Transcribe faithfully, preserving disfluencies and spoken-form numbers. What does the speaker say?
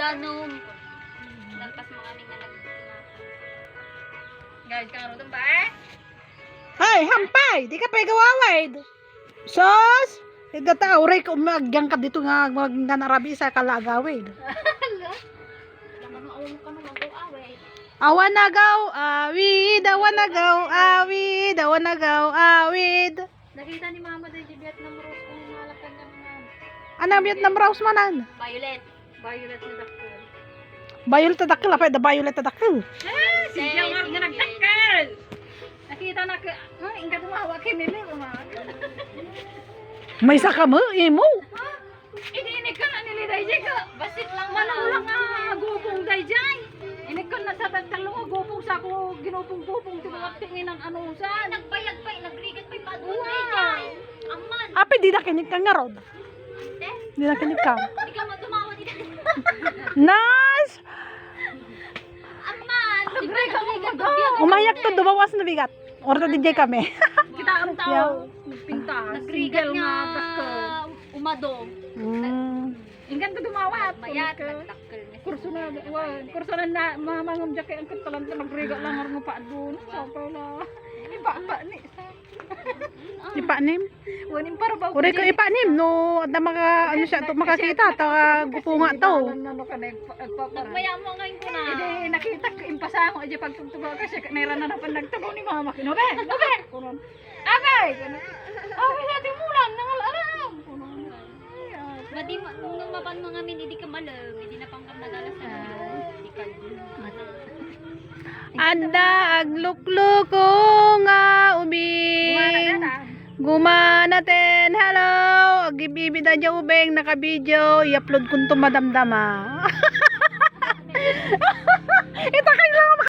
Ganun. Nagpas mo kami nga nag- Guys, kang Ruton ba eh? Ay, hampay! Di ka pay gawawaid. Sos! Ida ta, uray ka umagyang ka dito nga, nga, nga narabi sa kalagawid. Awan agaw, awid, awan agaw, awid, awan agaw, awid. Nakita ni Mama din si Vietnam Rose kung malakad niya mga Ano, Vietnam Rose manan? Violet. Violet na dakkel. Violet na dakkel, apay da violet na dakkel. Ah, si Jay nga nagdakkel. Nakita na ka, ah, ingka tumawa kay Mimi, mama. May saka mo, imo. Ha? Hindi, inikkan na nili dayjay ka. Basit lang Manang lang nga gupong dayjay. Inikkan na sa tatlo nga gupong sa ko, ginupong-gupong, ti mga tingin ang anusan. Nagbayag pa, nagrigat pa, ipadun dayjay. Aman. Apay, di na kinikkan nga rod. Di na kinikkan. Ikaw mo tumawa dito. Nas! Aman! Umayak to, dumawas na bigat. Orta di jay kami. Kita ang tao. Nagpinta. Nagrigat nga umado. Mm. Ingkan ko dumawa. Mayat, nagdakkel na. Kurso na, wan. Kurso na na, mamangam jay kay ang katalan ka, nagrigat lang nga pa doon. Sa pala. Iba pa ni. Ipanim? Wanim para ba? Uray ko ipanim, no, adda maka, ano siya, to, makakita, ta gupunga to. Nagmaya mo ngayon ko na. Hindi, nakita ko, impasango, di pagtugtugaw ka siya, naira na napan nagtugaw ni mama. No, be, no, be, kunon. Abay, kunon. Oh, wala, di mulan, nangal alam. Kunon. Madi ma-, nung mapan mo ngamin, hindi ka malam, hindi na pang nagalas na. Di ka, ano. Adda aglukloko nga ubing. Gumanaten, hello. Agibibida niya ubing, naka-video. I-upload kun to madamdama. Ita kayo lang